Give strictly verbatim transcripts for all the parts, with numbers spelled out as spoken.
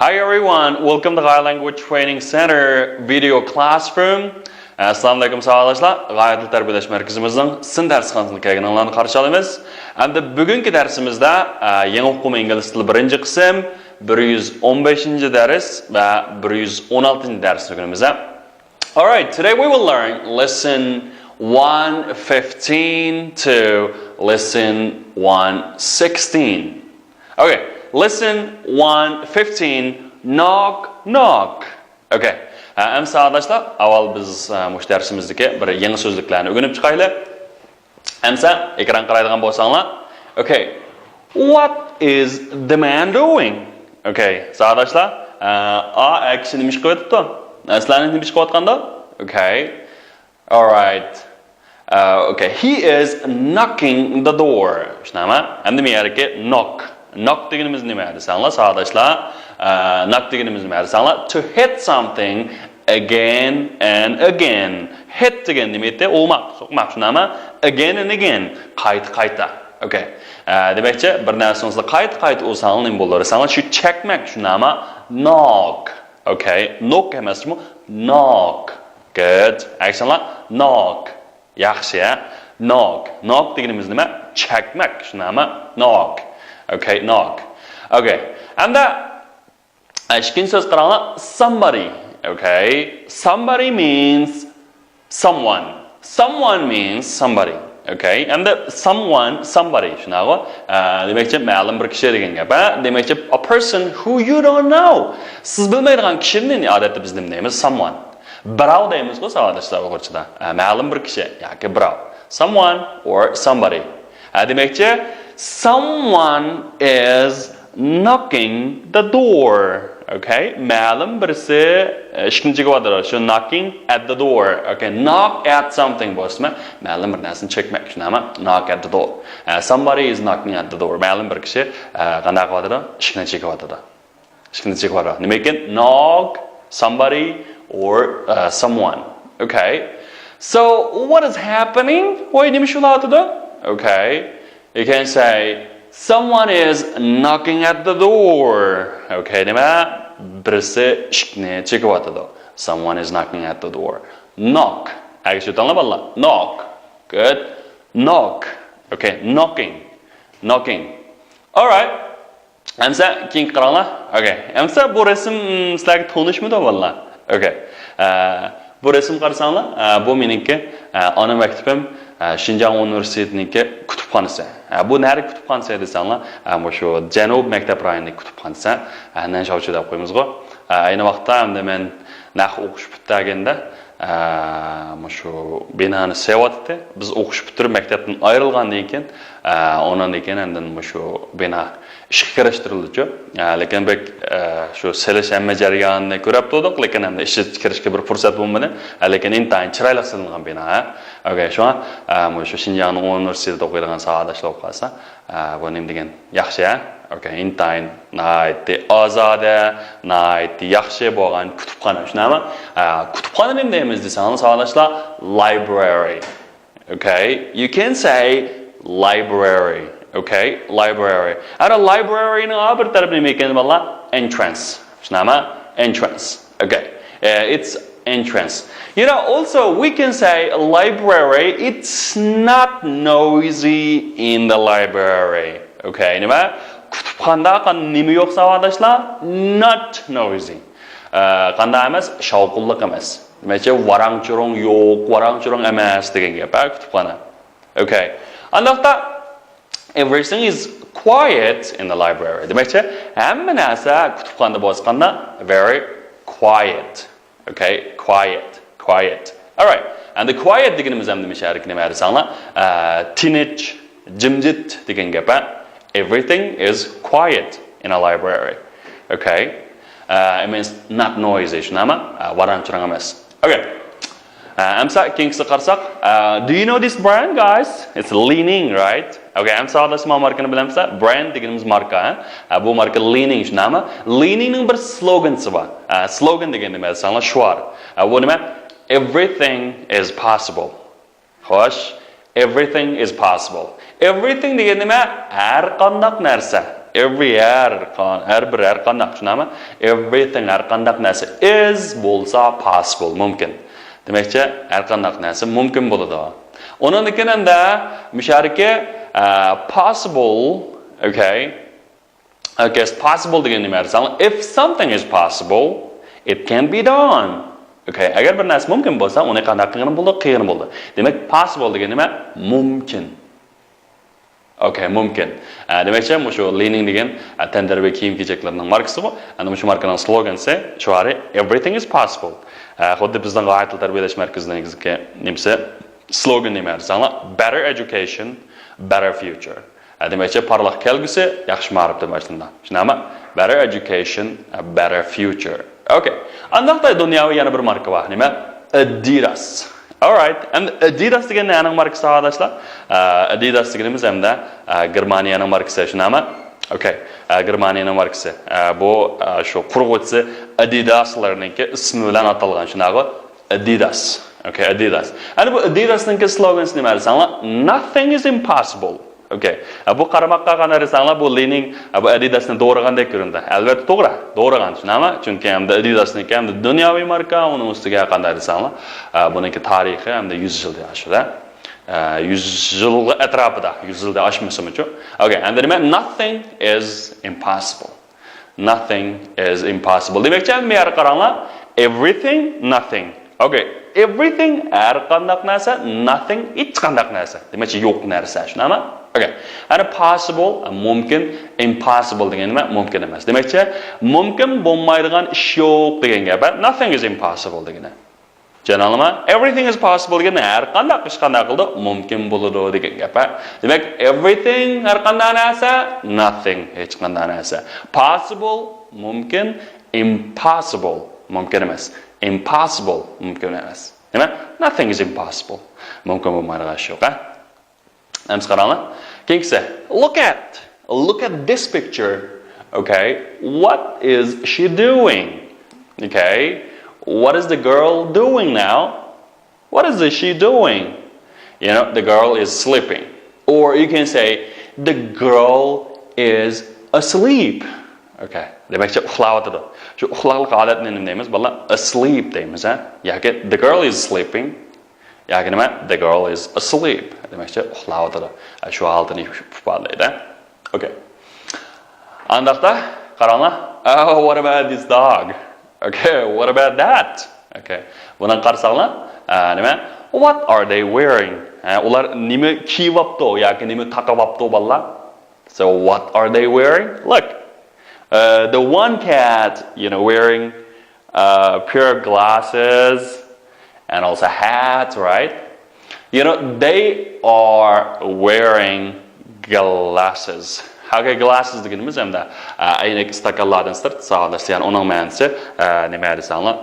Hi everyone, welcome to Ghaya Language Training Center video classroom. ئەسسالامۇ ئەلەيكۇم ساۋاقداشلار. غايە تىل تەربىيەلەش مەركىزىمىزنىڭ سىن دەرسخانىسىغا كەلگىنىڭلارنى قارشى ئالىمىز. ئەمدى بۈگۈنكى دەرسىمىزدە، ئە، يېڭى ئوقۇم ئىنگلىز تىلى بىرىنچى قىسىم، بىر يۈز ئون بەشىنچى دەرس ۋە بىر يۈز ئون ئالتىنچى دەرسنى ئۆگىنىمىز. Alright, today we will learn lesson one fifteen to lesson one sixteen. Okay, lesson one fifteen, knock, knock. Okay, ئەمسە ساۋاقداشلار، ئاۋۋال بىز، ئە، مۇشۇ دەرسىمىزدىكى بىر يېڭى سۆزلۈكلەرنى ئۆگىنىپ چىقايلى. ئەمسە ئېكرانغا قارايدىغان بولساڭلار. Okay, what is the man doing? Okay, ساۋاقداشلار، ئە، ئا، ئە كىشى نېمە ئىش قىلىۋېتىپتۇ؟ ئە، سىلەرنى نېمە ئىش قىلىۋاتقاندۇ؟ Okay. Alright. ئە، okay. He is knocking the door. شۇنداقمۇ؟ ئەمدى مۇ يەردىكى knock. Knock دېگىنىمىز نېمە دېسەڭلار، ساۋاقداشلار؟ ئە، knock دېگىنىمىز نېمە دېسەڭلار، to hit something again and again. Hit دېگەن نېمە ئىدى؟ ئۇرماق، سوقماق، شۇنداقمۇ؟ Again and again. قايتا، قايتا. Okay. ئە، دېمەكچى، بىر نەرسىنى قايتا، قايتا ئۇرساڭلار نېمە بولىدۇ دېسەڭلار، شۇ چەكمەك، شۇنداقمۇ؟ Knock. Okay. Knock ئەمەسمۇ؟ Knock. Good. ئەكشنلار. Knock. ياخشى، ھە؟ Knock. Knock دېگىنىمىز نېمە؟ چەكمەك. شۇنداقمۇ؟ Knock. Okay, knock. Okay. ئەمدى ئىككىنچى سۆز قاراڭلار. Somebody. Okay. Somebody means someone. Someone means somebody. Okay. ئەمدى someone, somebody. شۇنداقغۇ؟ ئە، دېمەكچى، مەلۇم بىر كىشى دېگەن گەپ. ھە؟ دېمەكچى، a person who you don't know. سىز بىلمەيدىغان كىشىنى ئادەتتە بىز نېمە دەيمىز؟ Someone. بىراۋ دەيمىزغۇ، ساۋاقداشلار، ئۇيغۇرچىدا. ئە، مەلۇم بىر كىشى ياكى بىراۋ. Someone or somebody. ئە، دېمەكچى، someone is knocking the door. Okay? مەلۇم بىرسى، ئە، ئىشىكنى چېكىۋاتىدۇ. شۇ knocking at the door. Okay, knock at something بولسىمۇ، مەلۇم بىر نەرسىنى چەكمەك. شۇنداقمۇ؟ Knock at the door. ئە، somebody is knocking at the door. مەلۇم بىر كىشى، ئە، قانداق قىلىۋاتىدۇ؟ ئىشىكنى چېكىۋاتىدۇ. ئىشىكنى چېكىۋاتىدۇ. نېمە ئىكەن؟ Knock somebody or, uh, someone. Okay. So, what is happening? ۋاي، نېمە ئىش بولۇۋاتىدۇ؟ Okay. You can say, someone is knocking at the door. Okay, نېمە؟ بىرسى ئىشىكنى چېكىۋاتىدۇ. Someone is knocking at the door. Knock. ئەگىشىۋېتىڭلار، بالىلار. Knock. Good. Knock. Okay, knocking. Knocking. Alright. ئەمسە كېيىنكى قاراڭلار. Okay. ئەمسە بۇ رەسىم سىلەرگە تونۇشمىدۇ، بالىلار؟ Okay. ئە، بۇ رەسىم قارىساڭلار، ئە، بۇ مېنىڭكى، ئە، ئانا مەكتىپىم، ئە، شىنجاڭ ئۇنىۋېرسىتېتىنىڭكى كۇتۇپخانىسى. ئە، بۇ نەدىكى كۇتۇپخانىسى دېسەڭلار، ئە، مۇشۇ جەنۇب مەكتەپ رايونىدىكى كۇتۇپخانىسى. ئە، نەنشاۋچى دەپ قويىمىزغۇ. ئە، ئەينى ۋاقىتتا ئەمدى مەن نەق ئوقۇش پۈتتۈرگەندە، ئە، مۇشۇ بىنانى سېۋاتتى. بىز ئوقۇش پۈتتۈرۈپ مەكتەپتىن ئايرىلغاندىن كېيىن، ئە، ئۇنىڭدىن كېيىن ئاندىن مۇشۇ بىنا ئىشقا كىرىشتۈرۈلدىچۇ. ئە، لېكىن بەك، ئە، شۇ سېلىش ھەممە جەريانىنى كۆرۈپ تۇردۇق، لېكىن ئەمدى ئىشقا كىرىشكە بىر پۇرسەت بولمىدى. ئە، لېكىن ئىنتايىن چىرايلىق سېلىنغان بىنا، ھە. ئوكەي، شۇڭا، ئە، مۇشۇ شىنجاڭنىڭ ئۇنىۋېرسىتېتىدا ئوقۇيدىغان ساۋاقداشلار ئوقۇپ قالسا، ئە، بۇ نېمە دېگەن ياخشى، ھە؟ ئوكەي، ئىنتايىن ناھايىتى ئازادە، ناھايىتى ياخشى بولغان كۇتۇپخانا. شۇنداقمۇ؟ ئە، كۇتۇپخانا نېمە دەيمىز دېسەڭلار، ساۋاقداشلار، library. Okay, you can say library. Okay, library. ئەنە library نىڭ بىر تەرىپى نېمە ئىكەن، بالىلار؟ Entrance. شۇنداقمۇ؟ Entrance. Okay. Uh, it's entrance. You know, also we can say library, it's not noisy in the library. Okay, نېمە؟ كۇتۇپخانىدا قان-، نېمە يوق، ساۋاقداشلار؟ Not noisy. ئە، قانداق ئەمەس؟ شاۋقۇنلۇق ئەمەس. دېمەكچى، ۋاراڭ-چۇرۇڭ يوق، ۋاراڭ-چۇرۇڭ ئەمەس دېگەن گەپ، ھە، كۇتۇپخانا. Okay. ئانداقتا، everything is quiet in the library. دېمەكچى، ھەممە نەرسە كۇتۇپخانىدا بولسا قانداق؟ Very quiet. Okay, quiet, quiet. Alright. Endi quiet دېگىنىمىز ھەم نېمە ئىكەن دېسەڭلار، ئە، تىنچ، جىمجىت دېگەن گەپ، ھە. Everything is quiet in a library. Okay. ئە، it means not noisy، شۇنداقمۇ؟ ئە، ۋاراڭ-چۇرۇڭ ئەمەس. Okay. ئە، ئەمسە كېيىنكىسىگە قارىساق، ئە، do you know this brand, guys? It's Li-Ning, right? Okay, ئەمسە ساۋاقداشلار، ماركىنى بىلەمسىلەر؟ Brand دېگىنىمىز ماركا، ھە؟ ھە، بۇ ماركا Li-Ning، شۇنداقمۇ؟ Li-Ning نىڭ بىر سلوگىنى بار. ئە، سلوگان دېگەن نېمە دېسەڭلار، شوئار. ئە، بۇ نېمە؟ Everything is possible. خوش، everything is possible. Everything دېگەن نېمە؟ ھەر قانداق نەرسە. Every ھەر قان-، ھەر بىر، ھەر قانداق، شۇنداقمۇ؟ Everything، ھەر قانداق نەرسە، is بولسا possible، مۇمكىن. دېمەكچى، ھەر قانداق نەرسە مۇمكىن بولىدۇ. ئۇنىڭدىن كېيىن ئەمدى مۇشۇ يەردىكى، ئە، possible، okay. Okay, possible دېگەن نېمە دېسەڭلار؟ If something is possible, it can be done. Okay, ئەگەر بىر نەرسە مۇمكىن بولسا، ئۇنى قانداق قىلغىلى بولىدۇ؟ قىلغىلى بولىدۇ. دېمەك، possible دېگەن نېمە؟ مۇمكىن. Okay، مۇمكىن. ئە، دېمەكچى، مۇشۇ لى نىڭ دېگەن، ئە، تەنتەربىيە كىيىم-كېچەكلىرىنىڭ ماركىسى بۇ. ئەنە مۇشۇ ماركىنىڭ سلوگىنى شوئارى، Everything is possible. ئە، خۇددى بىزنىڭ غايە تىل تەربىيەلەش مەركىزىنىڭ نېمىسى، سلوگىنى نېمە دېسەڭلار؟ Better education, better future. ئە، دېمەكچى، پارلاق كەلگۈسى، ياخشى مائارىپتىن باشلىنىدۇ. شۇنداقمۇ؟ Better education, a better future. Okay. ئانداقتا دۇنياۋى يەنە بىر ماركا بار. نېمە؟ Adidas. Alright. ئەمدى Adidas دېگەن نەنىڭ ماركىسى، ئاداشلار؟ ئە، Adidas دېگىنىمىز ئەمدى، ئە، گېرمانىيەنىڭ ماركىسى، شۇنداقمۇ؟ Okay. ئە، گېرمانىيەنىڭ ماركىسى. ئە، بۇ، ئە، شۇ قۇرغۇچىسى Adidas لارنىڭكى ئىسمى بىلەن ئاتالغان، شۇنداقمۇ؟ Adidas. Okay, Adidas. ئەنە بۇ Adidas نىڭكى سلوگىنى نېمە دېسەڭلار؟ Nothing is impossible. Okay. ئە، بۇ قارىماققا قانداق دېسەڭلار، بۇ لى نىڭ، ئە، بۇ Adidas نى دورىغاندەك كۆرۈندى. ئەلۋەتتە توغرا، دورىغان، شۇنداقمۇ؟ چۈنكى ئەمدى Adidas نىڭكى ئەمدى دۇنياۋى ماركا، ئۇنىڭ ئۈستىگە قانداق دېسەڭلار، ئە، بۇنىڭكى تارىخى ئەمدى يۈز يىلدىن ئاشىدۇ. ئە، يۈز يىل ئەتراپىدا، يۈز يىلدىن ئاشمىسىمۇچۇ. Okay, ئەمدى نېمە؟ Nothing is impossible. Nothing is impossible. دېمەكچى، بۇ يەرگە قاراڭلار. Everything, nothing. Okay. Everything، ھەر قانداق نەرسە، nothing، ھېچقانداق نەرسە. دېمەكچى، يوق نەرسە، شۇنداقمۇ؟ Okay. ئەنە possible، مۇمكىن، impossible دېگەن نېمە؟ مۇمكىن ئەمەس. دېمەكچى، مۇمكىن بولمايدىغان ئىش يوق دېگەن گەپ. Nothing is impossible دېگىنى. چۈشەندىڭلارمۇ؟ Everything is possible دېگەن ھەر قانداق ئىش قانداق قىلىدۇ؟ مۇمكىن بولىدۇ دېگەن گەپ. دېمەك، everything، ھەر قانداق نەرسە، nothing، ھېچقانداق نەرسە. Possible، مۇمكىن، impossible، مۇمكىن ئەمەس. Impossible، مۇمكىن ئەمەس. نېمە؟ Nothing is impossible. مۇمكىن بولمايدىغان ئىش يوق، ھە؟ ئەمسە قاراڭلار. كېيىنكىسى. Look at. Look at this picture. Okay. What is she doing? Okay. What is the girl doing now? What is she doing? You know, the girl is sleeping. Or you can say, the girl is asleep. Okay. دېمەكچى، ئۇخلاۋاتىدۇ. شۇ ئۇخلاقلىق ھالەتنى نېمە دەيمىز، بالىلار؟ Asleep دەيمىز، ھە؟ ياكى the girl is sleeping. ياكى نېمە؟ The girl is asleep. دېمەكچى، ئۇخلاۋاتىدۇ. شۇ ھالىتىنى ئىپادىلەيدۇ. Okay. ئانداقتا، قاراڭلار. Oh, what about this dog? Okay, what about that? Okay. بۇنى قارىساڭلار، ئە، نېمە؟ What are they wearing? ھە، ئۇلار نېمە كىيىۋاپتۇ ياكى نېمە تاقىۋاپتۇ، بالىلار؟ So, what are they wearing? Look, uh, the one cat, you know, wearing a pair of glasses and also hat, right? You know, they are wearing glasses. Okay, glasses دېگىنىمىز ھەمدە، ئە، ئەينەك ئىستاكانلاردىن سىرت، ساۋاقداش، يەنى ئۇنىڭ مەنىسى، ئە، نېمە دېسەڭلار؟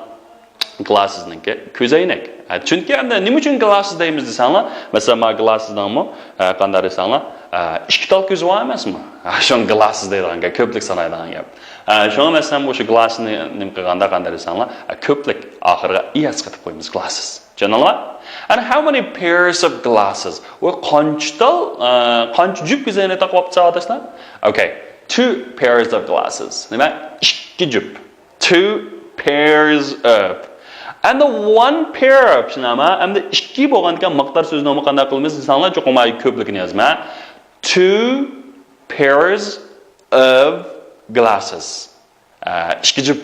Glasses نىڭكى كۆزەينەك. ھە، چۈنكى ئەمدى نېمە ئۈچۈن glasses دەيمىز دېسەڭلار، مەسىلەن، ما glasses نىڭمۇ، ھە، قانداق دېسەڭلار، ھە، ئىككى تال كۆزى بار ئەمەسمۇ؟ ھە، شۇڭا glasses دەيدىغان گەپ، كۆپلۈك سانايدىغان گەپ. ھە، شۇڭا مەسىلەن، مۇشۇ glasses نى نېمە قىلغاندا، قانداق دېسەڭلار، ھە، كۆپلۈك ئاخىرىغا ئىيەس قېتىپ قويىمىز، glasses. چۈشەندىڭلارمۇ؟ And how many pairs of glasses؟ ۋە قانچە تال، ئە، قانچە جۈپ كۆزەينەك تاقىۋاپتۇ، ساۋاقداشلار؟ Okay, two pairs of glasses. نېمە؟ ئىككى جۈپ. Two pairs of. And the one pair of، شۇنداقمۇ؟ ئەمدى ئىككى بولغاندىكىن مىقدار سۆزىنى قانداق قىلىمىز دېسەڭلار، چوقۇم كۆپلۈكىنى يازىمەن. Two pairs of glasses. ئە، ئىككى جۈپ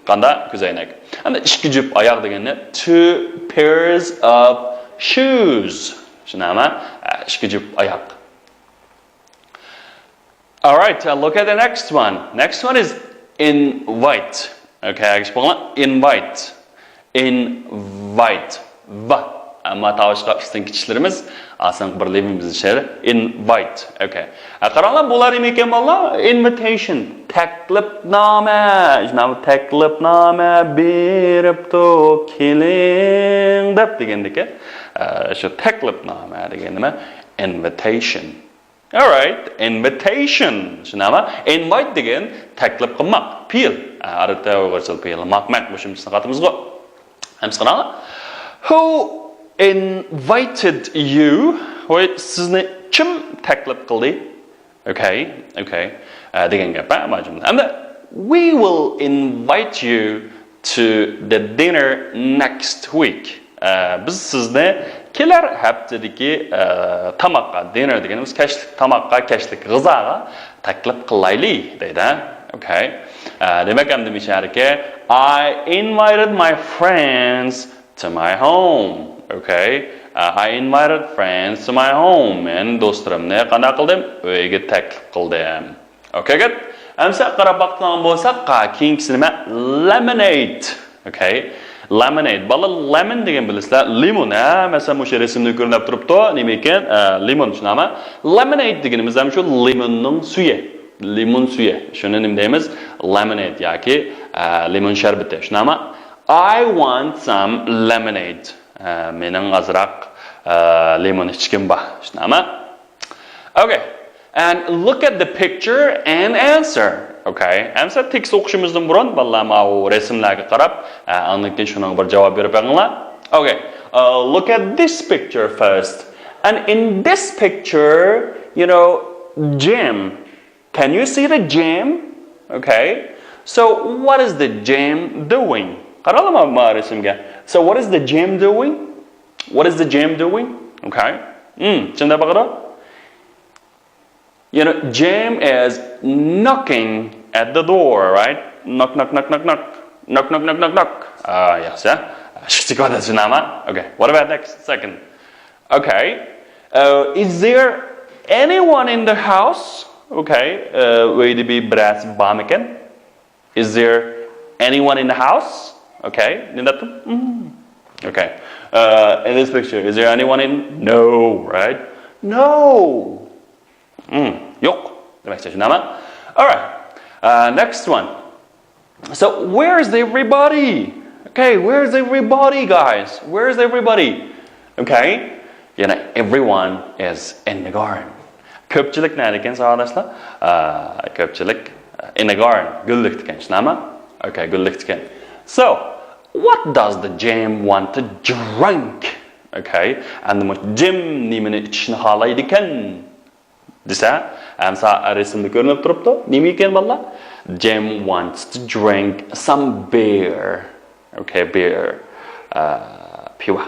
قانداق؟ كۆزەينەك. ئەمدى ئىككى جۈپ ئاياغ دېگەننى two pairs of shoes. شۇنداقمۇ؟ ئە، ئىككى جۈپ ئاياق. All right, uh, look at the next one. Next one is invite. Okay, ئەگىشىپ بولغان. Invite. Invite. ۋا. ئەمما تاۋۇشقا ئۈستۈنكى چىشلىرىمىز ئاسان بىرلىۋىمىز شەر. Invite. Okay. ھە، قاراڭلار، بۇلار نېمە ئىكەن، بالىلار؟ Invitation. تەكلىپنامە. شۇنداقمۇ؟ تەكلىپنامە بېرىپتۇ، كېلىڭ دەپ دېگەندىكى. ئە، شۇ تەكلىپنامە دېگەن نېمە؟ Invitation. All right, invitation. شۇنداقمۇ؟ Invite دېگەن تەكلىپ قىلماق. پېئىل. ئە، ئادەتتە ئۇيغۇرچە پېئىل. ماقماق قوشۇمچىسىنى قاتىمىزغۇ. ئەمسە قاراڭلار. Who invited you? ۋاي، سىزنى كىم تەكلىپ قىلدى؟ Okay, okay. ئە، دېگەن گەپ، ھە، مانا جۈملە. ئەمدى، "We will invite you to the dinner next week." ئە، بىز سىزنى كېلەر ھەپتىدىكى، ئە، تاماققا، dinner دېگىنىمىز كەچلىك تاماققا، كەچلىك غىزاغا تەكلىپ قىلايلى، دەيدۇ، ھە؟ ئوكەي. ئە، دېمەك، ئەمدى مۇشۇ يەردىكى، "I invited my friends to my home." ئوكەي. ئە، "I invited friends to my home." مەن دوستلىرىمنى قانداق قىلدىم؟ ئۆيگە تەكلىپ قىلدىم. ئوكەي، گۇد. ئەمسە قاراپ باققان بولساق، قا-، كېيىنكىسى نېمە؟ Lemonade. ئوكەي. Lemonade. بالىلار، lemon دېگەن بىلىسىلەر، لىمون، ھە؟ مەسىلەن، مۇشۇ رەسىمدە كۆرۈنۈپ تۇرۇپتۇ. نېمە ئىكەن؟ ئە، لىمون، شۇنداقمۇ؟ Lemonade دېگىنىمىز ھەم شۇ لىموننىڭ سۈيى. لىمون سۈيى. شۇنى نېمە دەيمىز؟ Lemonade ياكى، ئە، لىمون شەربىتى. شۇنداقمۇ؟ "I want some lemonade." ئە، مېنىڭ ئازراق، ئە، لىمون ئىچكۈم بار. شۇنداقمۇ؟ Okay. And look at the picture and answer. Okay. ئەمسە تېكىست ئوقۇشىمىزدىن بۇرۇن، بالىلار، ماۋۇ رەسىملەرگە قاراپ، ئە، ئاندىن كېيىن شۇنىڭغا بىر جاۋاب بېرىپ بېقىڭلار. Okay. Uh, look at this picture first. And in this picture, you know, Jim. Can you see the Jim? Okay. So, what is the Jim doing? قاراڭلار ماۋۇ رەسىمگە. So, what is the Jim doing? What is the Jim doing? Okay. Hmm, چىمدە باقىدۇ. You know, Jim is knocking at the door, right? Knock, knock, knock, knock, knock. Knock, knock, knock, knock, knock. Ah, yes, yeah. شۇ چىقىۋاتىدۇ، شۇنداقمۇ؟ Okay. What about next second? Okay. Uh, is there anyone in the house? Okay. Uh, ئۆيدە بىر بىرەرسى بارمىكەن? Is there anyone in the house? Okay. نېمە دەپتىم؟ Hmm. Okay. Uh, in this picture, is there anyone in? No, right? No. Hmm. يوق. دېمەكچى، شۇنداقمۇ؟ All right. Uh, next one. So, where's everybody? Okay, where's everybody, guys? Where's everybody? Okay? يەنە everyone is in the garden. كۆپچىلىك نەدىكەن، ساۋاقداشلار؟ ئا، كۆپچىلىك، uh, in the garden. گۈللۈكتىكەن، شۇنداقمۇ؟ Okay, گۈللۈكتىكەن. So, what does the Jim want to drink? Okay, ئەمدى مۇ جىم نېمىنى ئىچىشنى خالايدىكەن؟ دېسە، ئەمسە رەسىمدە كۆرۈنۈپ تۇرۇپتۇ. نېمە ئىكەن، بالىلار؟ Jim wants to drink some beer. Okay, beer. ئە، پىۋا.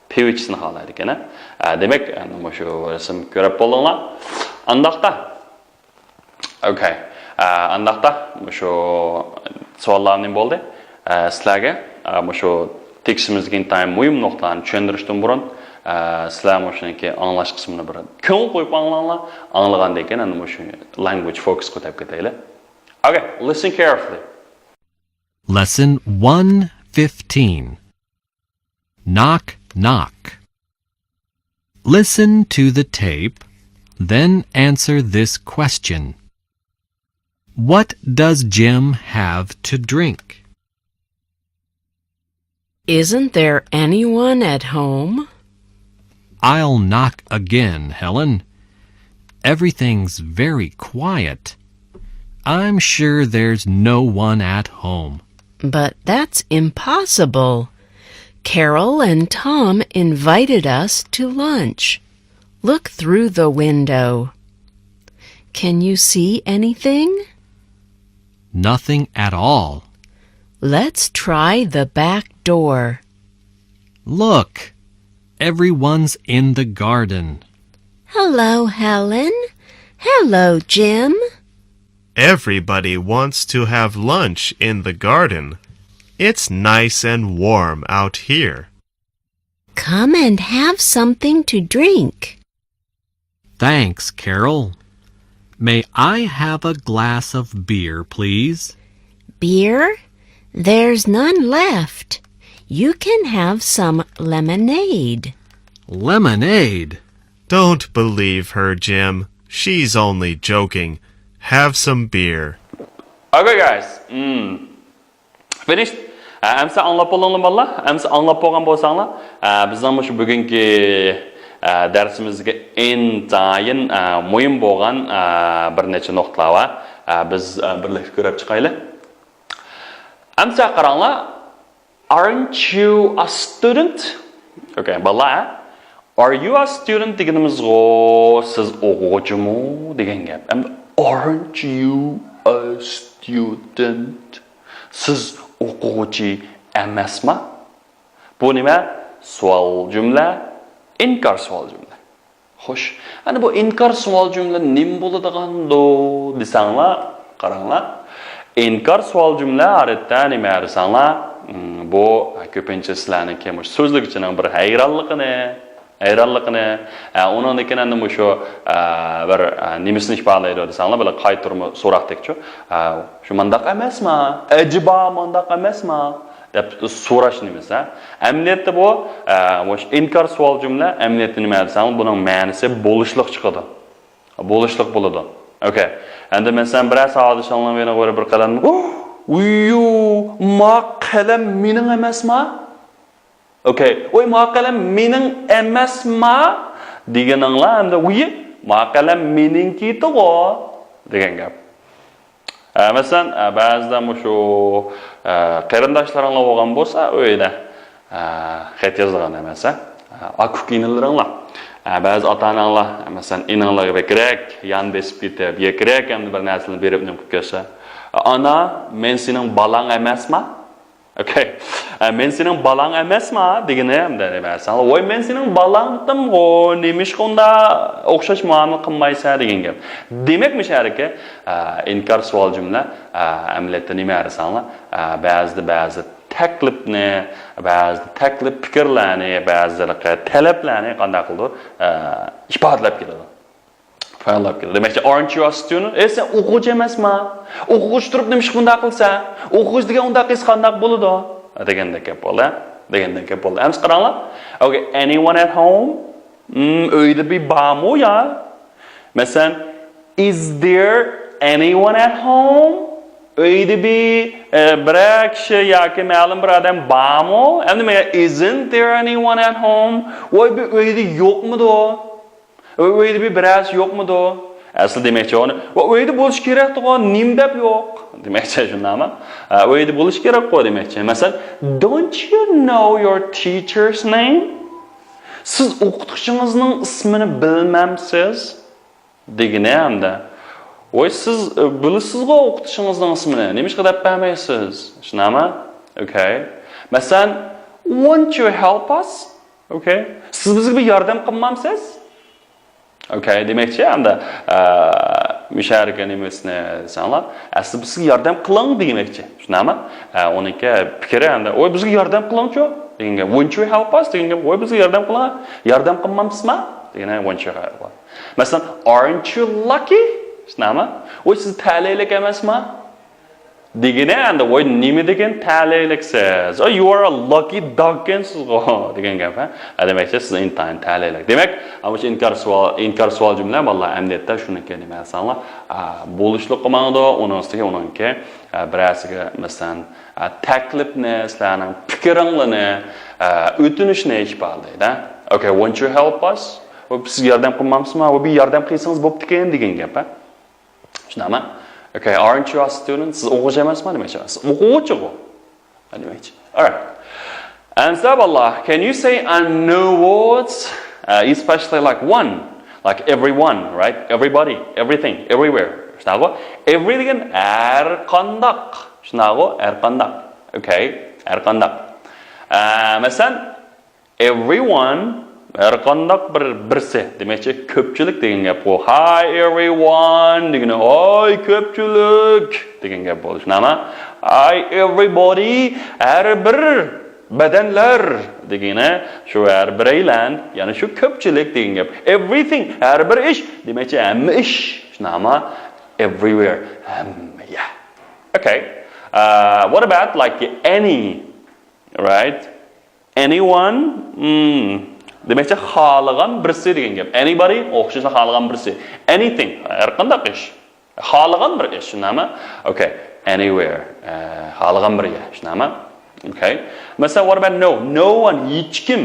پىۋا ئىچىشنى خالايدىكەن، ھە؟ ئە، دېمەك، ئەنە مۇشۇ رەسىم كۆرۈپ بولدۇڭلار. ئانداقتا. Okay. ئە، ئانداقتا، مۇشۇ سوئاللار نېمە بولدى؟ ئە، سىلەرگە، ئە، مۇشۇ تېكىستىمىزدىكى ئىنتايىن مۇھىم نۇقتىلارنى چۈشەندۈرۈشتىن بۇرۇن، ئە، سىلەر مۇشۇنىڭكى ئاڭلاش قىسمىنى بىر كۆڭۈل قويۇپ ئاڭلاڭلار. ئاڭلىغاندىن كېيىن ئەنە مۇشۇ language focus قىلىپ كېتەيلى. Okay, listen carefully. Lesson one fifteen. Knock, knock. Listen to the tape, then answer this question. What does Jim have to drink? Isn't there anyone at home? I'll knock again, Helen. Everything's very quiet. I'm sure there's no one at home. But that's impossible. Carol and Tom invited us to lunch. Look through the window. Can you see anything? Nothing at all. Let's try the back door. Look, everyone's in the garden. Hello, Helen. Hello, Jim. Everybody wants to have lunch in the garden. It's nice and warm out here. Come and have something to drink. Thanks, Carol. May I have a glass of beer, please? Beer? There's none left. You can have some lemonade. Lemonade? Don't believe her, Jim. She's only joking. Have some beer. Okay, guys. Hmm. Finished. ئە، ئەمسە ئاڭلاپ بولدۇڭلارمۇ، بالىلار؟ ئەمسە ئاڭلاپ بولغان بولساڭلار، ئە، بىزنىڭ مۇشۇ بۈگۈنكى، ئە، دەرسىمىزدىكى ئىنتايىن، ئە، مۇھىم بولغان، ئە، بىر نەچچە نۇقتىلار بار. ئە، بىز، ئە، بىرلىكتە كۆرۈپ چىقايلى. ئەمسە قاراڭلار. Aren't you a student? Okay, بالىلار، ھە؟ Are you a student دېگىنىمىزغۇ، سىز ئوقۇغۇچىمۇ دېگەن گەپ. ئەمدى Aren't you a student? سىز ئوقۇغۇچى ئەمەسما؟ بۇ نېمە؟ سوئال جۈملە، ئىنكار سوئال جۈملە. خوش، ئەنە بۇ ئىنكار سوئال جۈملە نېمە بولىدىغاندۇ دېسەڭلار، قاراڭلار. ئىنكار سوئال جۈملە ئادەتتە نېمە دېسەڭلار، مم، بۇ كۆپىنچە سىلەرنىڭكى مۇشۇ سۆزلىگۈچىنىڭ بىر ھەيرانلىقىنى، ھەيرانلىقىنى، ئە، ئۇنىڭدىن كېيىن ئەمدى مۇشۇ، ئە، بىر، ئە، نېمىسىنى ئىپادىلەيدۇ دېسەڭلار، بىر قايتۇرما سوراقتەكچۇ. ئە، شۇ مانداق ئەمەسما؟ ئەجەبا مانداق ئەمەسما؟ دەپ سوراش نېمىسى. ئەمەلىيەتتە بۇ، ئە، مۇشۇ ئىنكار سوئال جۈملە، ئەمەلىيەتتە نېمە دېسەڭلار، بۇنىڭ مەنىسى بولۇشلۇق چىقىدۇ. بولۇشلۇق بولىدۇ. ئوكەي. ئەمدى مەسىلەن، بىرەر ساۋاقدىشىڭلار مېنى بىر قەدەم، ۋۇييۇ، ما قەلەم مېنىڭ ئەمەسما؟ ئوكەي. ۋوي، ما قەلەم مېنىڭ ئەمەسما؟ دېگىنىڭلار ئەمدى، ۋۇيي، ما قەلەم مېنىڭكىتىغۇ دېگەن گەپ. ئە، مەسىلەن، ئە، بەزىدە مۇشۇ، ئە، قېرىنداشلىرىڭلار بولغان بولسا ئۆيدە، ئە، خەت يازىدىغان ئەمەس، ئە، ئاكا-ئۇكا ئىنىلىرىڭلار. ئە، بەزى ئاتا-ئاناڭلار، مەسىلەن، ئىنىڭلارغا بەكرەك يان بېسىپ كېتىپ، بەكرەك ئەمدى بىر نەرسىنى بېرىپ نېمە قىلىپ كەتسە، ئانا، مەن سېنىڭ بالاڭ ئەمەسما؟ ئوكەي. ئە، مەن سېنىڭ بالاڭ ئەمەسما دېگىنى، ئەمدى نېمە دېسەڭلار، ۋوي، مەن سېنىڭ بالاڭتىمغۇ، نېمىشقا ئۇنداق ئوخشاش مۇئامىلە قىلمايسەن دېگەن گەپ. دېمەك، مۇشۇ يەردىكى، ئە، ئىنكار سوئال جۈملە، ئە، ئەمەلىيەتتە نېمە دېسەڭلار، ئە، بەزىدە بەزى تەكلىپنى، بەزىدە تەكلىپ پىكىرلەرنى، بەزىدە تەلەپلەرنى قانداق قىلىدۇ؟ ئە، ئىپادىلەپ كېلىدۇ. ئىپادىلەپ كېلىدۇ. دېمەكچى، aren't you a student? ئە، سەن ئوقۇغۇچى ئەمەسما؟ ئوقۇغۇچى تۇرۇپ نېمىشقا بۇنداق قىلىسەن؟ ئوقۇغۇچى دېگەن ئۇنداق قىلسا قانداق بولىدۇ؟ دېگەندەك گەپ بولدى. دېگەندەك گەپ بولدى. ئەمسە قاراڭلار. ئوكەي، anyone at home? مم، ئۆيدە بىر بارمۇ يا؟ مەسىلەن، is there anyone at home? ئۆيدە بىر، ئە، بىرەر كىشى ياكى مەلۇم بىر ئادەم بارمۇ؟ ئەمدى مەن، isn't there anyone at home? ۋوي، بىر ئۆيدە يوقمىدۇ؟ ئۆيدە بىر بىرەرسى يوقمىدۇ؟ ئەسلى دېمەكچى ئۇنى، ۋە ئۆيدە بولۇش كېرەكتىغۇ، نېمە دەپ يوق؟ دېمەكچى شۇنداقمۇ؟ ئە، ئۆيدە بولۇش كېرەكقۇ دېمەكچى. مەسىلەن، don't you know your teacher's name? سىز ئوقۇتقۇچىڭىزنىڭ ئىسمىنى بىلمەمسىز؟ دېگىنى ئەمدى. ۋوي، سىز، ئە، بىلىسىزغۇ ئوقۇتقۇچىڭىزنىڭ ئىسمىنى، نېمىشقا دەپ بەرمەيسىز؟ شۇنداقمۇ؟ ئوكەي. مەسىلەن، won't you help us? ئوكەي. سىز بىزگە بىر ياردەم قىلمامسىز؟ ئوكەي، دېمەكچى، ئەمدى، ئە، مۇشۇ يەردىكى نېمىسىنى دېسەڭلار، ئەسلى بىز سىزگە ياردەم قىلىڭ دېمەكچى. شۇنداقمۇ؟ ئە، ئۇنىڭكى پىكرى ئەمدى، ۋوي، بىزگە ياردەم قىلىڭچۇ دېگەن گەپ. Won't you help us دېگەن گەپ. ۋوي، بىزگە ياردەم قىلىڭ. ياردەم قىلمامسىزما؟ دېگەن won't you help us. مەسىلەن، aren't you lucky؟ شۇنداقمۇ؟ ۋوي، سىز تەلەيلىك ئەمەسما؟ دېگىنى ئەمدى، ۋوي، نېمە دېگەن تەلەيلىكسىز؟ Oh, you are a lucky dog ئىكەنسىزغۇ دېگەن گەپ، ھە؟ ھە، دېمەكچى، سىز ئىنتايىن تەلەيلىك. دېمەك، مۇشۇ ئىنكار سوئال، ئىنكار سوئال جۈملە، بالىلار، ئەمەلىيەتتە شۇنىڭكى نېمە دېسەڭلار، ئە، بولۇشلۇققا ماڭىدۇ، ئۇنىڭ ئۈستىگە ئۇنىڭكى، ئە، بىرەرسىگە، مەسىلەن، ئە، تەكلىپنى، سىلەرنىڭ پىكرىڭلارنى، ئە، ئۆتۈنۈشنى ئىپادىلەيدۇ. Okay, won't you help us? ۋوي، سىز ياردەم قىلمامسىزما؟ ۋوي، بىر ياردەم قىلسىڭىز بوپتىكەن دېگەن گەپ، ھە؟ شۇنداقمۇ؟ Okay, aren't you a student? سىز ئوقۇغۇچى ئەمەسما دېمەكچى. سىز ئوقۇغۇچىغۇ. دېمەكچى. Alright. Answer، بالىلار. Can you say a new words? Uh, especially like one, like everyone, right? Everybody, everything, everywhere. شۇنداقغۇ؟ Every دېگەن ھەر قانداق. شۇنداقغۇ؟ ھەر قانداق. Okay، ھەر قانداق. ئە، مەسىلەن، everyone، ھەر قانداق بىر، بىرسى، دېمەكچى، كۆپچىلىك دېگەن گەپ بۇ. Hi everyone دېگىنى، ھاي كۆپچىلىك دېگەن گەپ بولدى. شۇنداقمۇ؟ Hi everybody، ھەر بىر، بەدەنلەر دېگىنى شۇ ھەر بىرەيلەن، يەنى شۇ كۆپچىلىك دېگەن گەپ. Everything، ھەر بىر ئىش، دېمەكچى، ھەممە ئىش. شۇنداقمۇ؟ Everywhere، ھەممە يەر. Okay. Uh, what about like any, right? Anyone، hmm، دېمەكچى، خالىغان بىرسى دېگەن گەپ. Anybody، ئوخشاشلا خالىغان بىرسى. Anything، ھەر قانداق ئىش. خالىغان بىر ئىش، شۇنداقمۇ؟ Okay. Anywhere، ئە، خالىغان بىر يەر، شۇنداقمۇ؟ Okay. مەسىلەن، what about no? No one، ھېچكىم.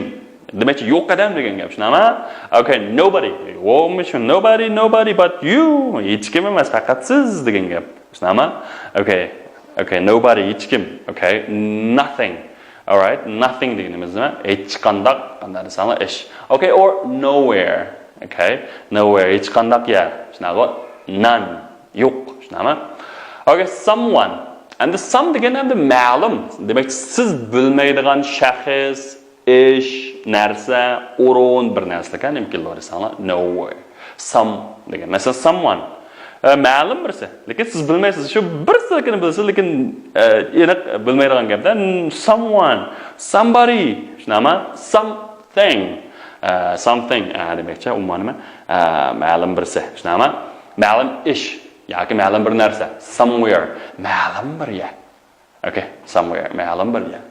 دېمەكچى، يوق ئادەم دېگەن گەپ، شۇنداقمۇ؟ Okay. Nobody. ۋومىشۇ، nobody, nobody but you. ھېچكىم ئەمەس، پەقەت سىز دېگەن گەپ. شۇنداقمۇ؟ Okay. Okay, nobody، ھېچكىم. Okay. Nothing. Alright, nothing دېگىنىمىز نېمە؟ ھېچقانداق، قانداق دېسەڭلار، ئىش. Okay, or nowhere. Okay, nowhere، ھېچقانداق يەر. شۇنداقغۇ؟ None. يوق، شۇنداقمۇ؟ Okay, someone. ئەمدى some دېگەن ئەمدى مەلۇم. دېمەك، سىز بىلمەيدىغان شەخس، ئىش، نەرسە، ئورۇن، بىر نەرسىلىككە نېمە كېلىدۇ دېسەڭلار، no where. Some دېگەن. مەسىلەن، someone. ئە، مەلۇم بىرسى. لېكىن سىز بىلمەيسىز. شۇ بىرسىلىكىنى بىلىسىز، لېكىن، ئە، ئېنىق بىلمەيدىغان گەپتە. Someone. Somebody. شۇنداقمۇ؟ Something. ئە، something. ئە، دېمەكچى، ئومۇمەن نېمە؟ ئە، مەلۇم بىرسى. شۇنداقمۇ؟ مەلۇم ئىش. ياكى مەلۇم بىر نەرسە. Somewhere. مەلۇم بىر يەر. Okay, somewhere. مەلۇم بىر يەر.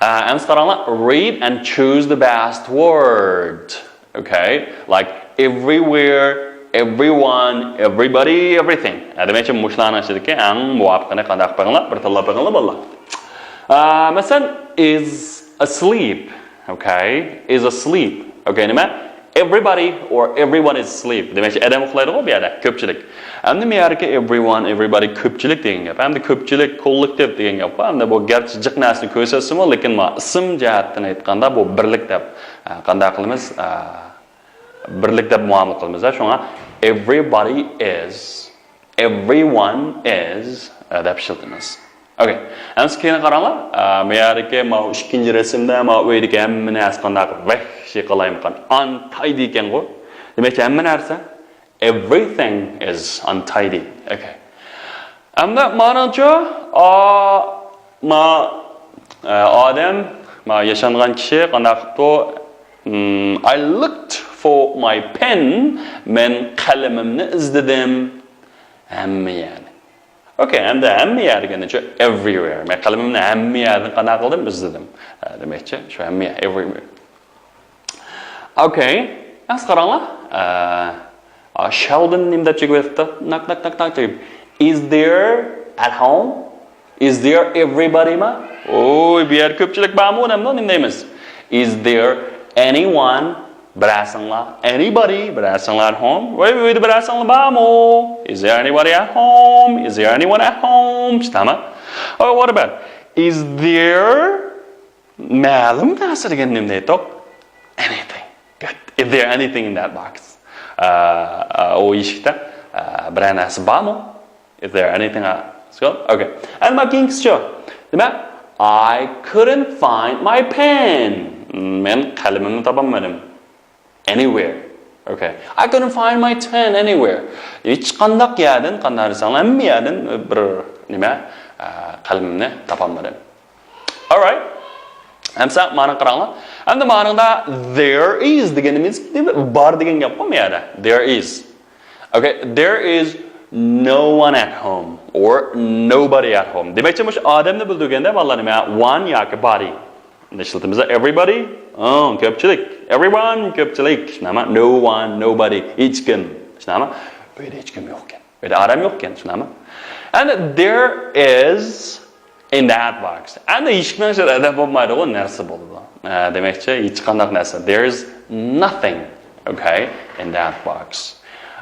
ئە، ئەمسە قاراڭلار. Read and choose the best word. Okay, like everywhere, everyone, everybody, everything. ئە، دېمەكچى، مۇشۇلارنىڭ ئىچىدىكى ئەڭ مۇۋاپىقىنى قانداق قىلىپ بېقىڭلار؟ بىر تاللاپ بېقىڭلار، بالىلار. ئە، مەسىلەن، is asleep. Okay, is asleep. Okay, نېمە؟ Everybody or everyone is asleep. دېمەكچى، ئادەم ئۇخلايدىغۇ بۇ يەردە، كۆپچىلىك. ئەمدى مەيەردىكى everyone, everybody كۆپچىلىك دېگەن گەپ. ئەمدى كۆپچىلىك، كوللېكتىپ دېگەن گەپ بار. ئەمدى بۇ گەرچە جىق نەرسىنى كۆرسەتسىمۇ، لېكىن ما ئىسىم جەھەتتىن ئېيتقاندا بۇ بىرلىك دەپ، ئە، قانداق قىلىمىز؟ ئە، بىرلىك دەپ مۇئامىلە قىلىمىز. شۇڭا everybody is, everyone is، ئە، دەپ ئىشلىتىمىز. Okay. ئەمسە كېيىن قاراڭلار. ئە، مەيەردىكى ما ئىككىنچى رەسىمدە ما ئۆيدىكى ھەممە نەرسە قانداق ۋەھشىي قالايمىقان، untidy ئىكەنغۇ. دېمەكچى، ھەممە نەرسە. Everything is untidy. Okay. ئەمدى مانىڭچۇ، ئا، ما، ئە، ئادەم، ما ياشانغان كىشى قانداق قىپتۇ؟ Hmm, I looked for my pen. مەن قەلىمىمنى ئىزدىدىم. ھەممە يەردە. Okay, ئەمدى ھەممە يەر دېگەنچۇ everywhere. مەن قەلىمىمنى ھەممە يەردىن قانداق قىلدىم؟ ئىزدىدىم. ئە، دېمەكچى، شۇ ھەممە يەر، everywhere. Okay. ئەمسە قاراڭلار. ئە، ئا، Sheldon نېمە دەپ چېكىۋېتىپتۇ؟ Knock, knock, knock, knock دەپ. Is there at home? Is there everybody ما؟ ئوي، بۇ يەردە كۆپچىلىك بارمۇ؟ دەمدۇ، نېمە دەيمىز؟ Is there anyone؟ بىرەرسىڭلار. Anybody؟ بىرەرسىڭلار at home؟ ۋاي، ئۆيدە بىرەرسىڭلار بارمۇ؟ Is there anybody at home? Is there anyone at home؟ شۇنداقمۇ؟ Oh, what about? Is there مەلۇم نەرسە دېگەن نېمە دەيتتۇق؟ Anything. Good. Is there anything in that box? ئە، ئە، ئۇ يىشىكتە، ئە، بىرەر نەرسە بارمۇ؟ Is there anything else? Okay. ئەمما كېيىنكىسىچۇ؟ دېمەك، I couldn't find my pen. مەن قەلىمىمنى تاپالمىدىم. Anywhere. Okay. I couldn't find my pen anywhere. ھېچقانداق يەردىن، قانداق دېسەڭلار، ھەممە يەردىن بىر نېمە، ئە، قەلىمىمنى تاپالمىدىم. Alright. ئەمسە مانا قاراڭلار. ئەمدى مانىڭدا there is دېگىنىمىز نېمە؟ بار دېگەن گەپ قويما يەردە. There is. Okay, there is no one at home or nobody at home. دېمەكچى، مۇشۇ ئادەمنى بىلدۈرگەندە بالىلار نېمە؟ One ياكى body. ئىشلىتىمىز. Everybody، ئىم، كۆپچىلىك. Everyone، كۆپچىلىك. شۇنداقمۇ؟ No one, nobody، ھېچكىم. شۇنداقمۇ؟ ئۆيدە ھېچكىم يوقكەن. ئۆيدە ئادەم يوقكەن. شۇنداقمۇ؟ And there is in that box. ئەمدى يىشىكنىڭ ئىچىدە ئادەم بولمايدىغۇ نەرسە بولىدۇ. ئە، دېمەكچى، ھېچقانداق نەرسە. There is nothing. Okay, in that box.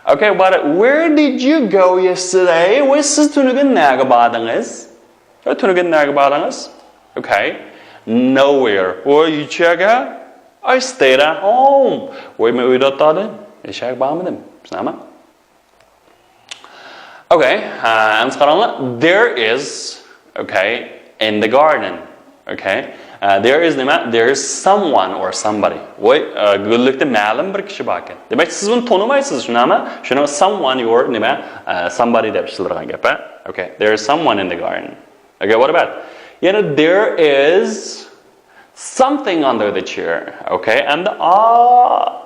Okay, but where did you go yesterday? ۋاي، سىز تۈنۈگۈن نەگە باردىڭىز؟ ۋاي، تۈنۈگۈن نەگە باردىڭىز؟ Okay. Nowhere. ۋاي، ھېچ يەرگە. I stayed at home. ۋاي، مەن ئۆيدە ئولتۇردۇم. ھېچ يەرگە بارمىدىم. شۇنداقمۇ؟ Okay, ئە، ئەمسە قاراڭلار. There is, okay, in the garden. Okay. ئە، there is نېمە؟ There is someone or somebody. ۋاي، ئە، گۈللۈكتە مەلۇم بىر كىشى باركەن. دېمەك، سىز بۇنى تونۇمايسىز، شۇنداقمۇ؟ شۇنىڭ someone or نېمە؟ ئە، somebody دەپ ئىشلىتىلىدىغان گەپ، ھە؟ Okay, there is someone in the garden. Okay, what about? يەنە there is something under the chair. Okay, ئەمدى ئا،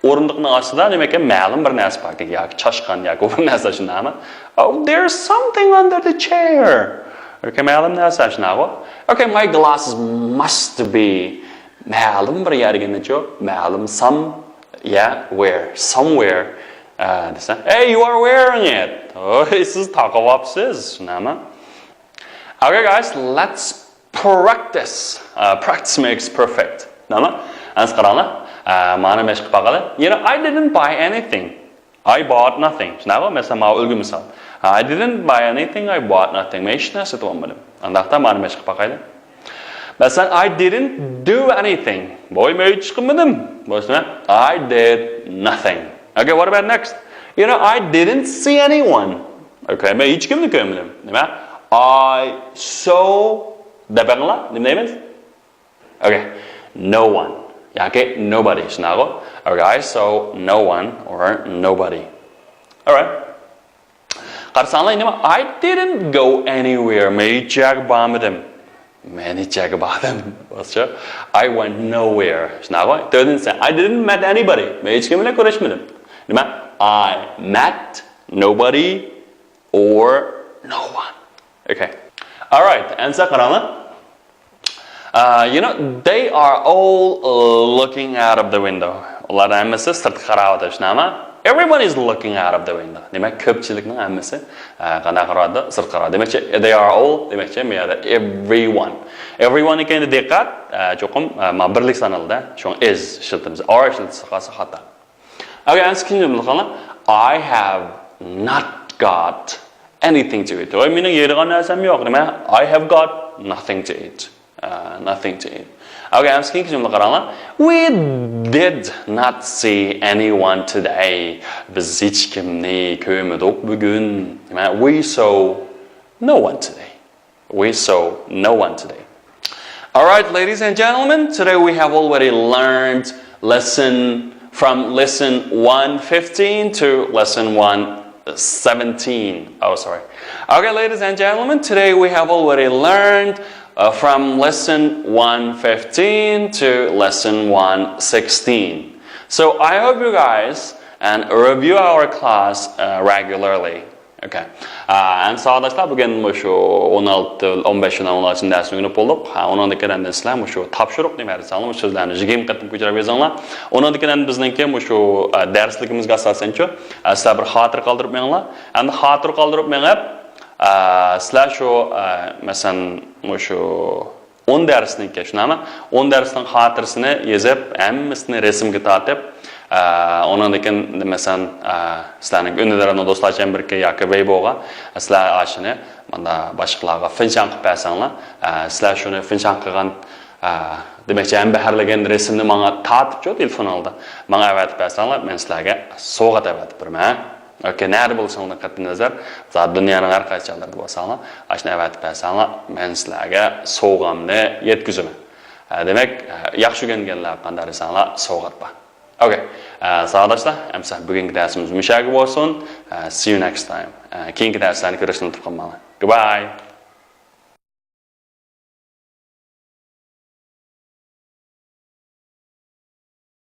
ئورۇندۇقنىڭ ئاستىدا نېمە ئىكەن؟ مەلۇم بىر نەرسە بار ئىكەن، ياكى چاشقان، ياكى بىر نەرسە شۇنداقمۇ؟ Oh, there's something under the chair. Okay, مەلۇم نەرسە شۇنداقمۇ؟ Okay, my glasses must be. مەلۇم بىر يەرگە نېچۇ؟ مەلۇم some, yeah, where, somewhere. ئە، دېسە، hey, you are wearing it. ھوي، سىز تاقىۋاپسىز، شۇنداقمۇ؟ Okay, guys, let's practice. Uh, practice makes perfect. نېمە؟ ئەمسە قاراڭلار. ئە، مانا مەشىق قىلىپ باقايلى. You know, I didn't buy anything. I bought nothing. شۇنداقمۇ؟ مەسىلەن، ماۋۇ ئۈلگە مىسال. I didn't buy anything, I bought nothing. مەن ھېچ نەرسە سېتىپ ئالمىدىم. ئانداقتا مانا مەشىق قىلىپ باقايلى. مەسىلەن، I didn't do anything. ۋاي، مەن ھېچ ئىش قىلمىدىم. بولسا، I did nothing. Okay, what about next? You know, I didn't see anyone. Okay, مەن ھېچكىمنى كۆرمىدىم. نېمە؟ I saw دەپ بېقىڭلار. نېمە دەيمىز؟ Okay. No one ياكى nobody شۇنداقغۇ؟ Okay, I saw no one or nobody. Alright. قارىساڭلار، نېمە؟ I didn't go anywhere. مەن ھېچ يەرگە بارمىدىم. مەن ھېچ يەرگە باردىم. باشقىچە، I went nowhere. شۇنداقغۇ؟ تۆتىنچىسى، I didn't met anybody. مەن ھېچكىم بىلەن كۆرۈشمىدىم. نېمە؟ I met nobody or no one. Okay. Alright. ئەمسە قاراڭلار. Uh, you know, they are all, uh, looking out of the window. ئۇلار ھەممىسى سىرتقا قاراۋاتىدۇ، شۇنداقمۇ؟ Everyone is looking out of the window. دېمەك، كۆپچىلىكنىڭ ھەممىسى، ئە، قانداق قاراۋاتىدۇ؟ سىرتقا قاراۋاتىدۇ. دېمەكچى، they are all، دېمەكچى، بۇ يەردە everyone. Everyone نىڭ كەينىدە دىققەت، ئە، چوقۇم، ئە، ما بىرلىك سانىلىدۇ. شۇڭا is ئىشلىتىمىز. Are ئىشلىتىلسە قالسا خاتا. ئەگەر ئەمسە ئىككىنچى جۈملىنى قاراڭلار. I have not got anything to eat. ۋاي، مېنىڭ يەيدىغان نەرسەم يوق. نېمە؟ I have got nothing to eat. Uh, nothing to eat. Okay, ئەمسە كېيىنكى جۈملىگە قاراڭلار. We did not see anyone today. بىز ھېچكىمنى كۆرمىدۇق بۈگۈن. نېمە؟ We saw no one today. We saw no one today. Alright, ladies and gentlemen, today we have already learned lesson from lesson one fifteen to lesson one seventeen. Oh, sorry. Okay, ladies and gentlemen, today we have already learned, uh, from lesson one fifteen to lesson one sixteen. So I hope you guys and review our class, uh, regularly. Okay. ئا، ئەمدى ساۋاقداشلار، بۈگۈن مۇشۇ ئون ئالتە، ئون بەش، ئون ئالتىنچى دەرسنى ئۆگىنىپ بولدۇق. ھە، ئۇنىڭدىن كېيىن ئەمدى سىلەر مۇشۇ تاپشۇرۇق نېمە دېسەڭلار، مۇشۇ سۆزلەرنى يىگىرمە قېتىم كۆچۈرۈپ يېزىڭلار. ئۇنىڭدىن كېيىن ئەمدى بىزنىڭكى مۇشۇ، ئا، دەرسلىكىمىزگە ئاساسەنچۇ، ئا، سىلەر بىر خاتىرە قالدۇرۇپ مېڭىڭلار. ئەمدى خاتىرە قالدۇرۇپ مېڭىپ، ئا، سىلەر شۇ، ئا، مەسىلەن، مۇشۇ ئون دەرسنىڭكى، شۇنداقمۇ؟ ئون دەرسنىڭ خاتىرىسىنى يېزىپ، ھەممىسىنى رەسىمگە تارتىپ، ئە، ئۇنىڭدىن كېيىن، مەسىلەن، ئە، سىلەرنىڭ ئۈندىدارنىڭ دوستلار چەمبىرىكى ياكى ۋېيبوغا سىلەر ئاشۇنى ماندا باشقىلارغا فىنشاڭ قىلىپ بەرسەڭلار، ئە، سىلەر شۇنى فىنشاڭ قىلغان، ئە، دېمەكچى، ھەمبەھىرلىگەن رەسىمنى ماڭا تارتىپچۇ تېلېفون ئالدىدا، ماڭا ئەۋەتىپ بەرسەڭلار، مەن سىلەرگە سوۋغات ئەۋەتىپ بېرىمەن. ئوكەي، نەدە بولساڭلار قەتئىي نەزەر، زادى دۇنيانىڭ ھەر قايسى جايلىرىدا بولساڭلار، ئاشۇنى ئەۋەتىپ بەرسەڭلار، مەن سىلەرگە سوۋغامنى يەتكۈزىمەن. ھە، دېمەك، ھە، ياخشى ئۆگەنگەنلەر قانداق دېسەڭلار، سوۋغات بار. ئوكەي، ھە، ساۋاقداشلار، ئەمسە بۈگۈنكى دەرسىمىز مۇشۇ يەرگە بولسۇن. ھە، see you next time. ھە، كېيىنكى دەرسلەرنى كۆرۈشنى ئۇنتۇپ قالماڭلار. Goodbye.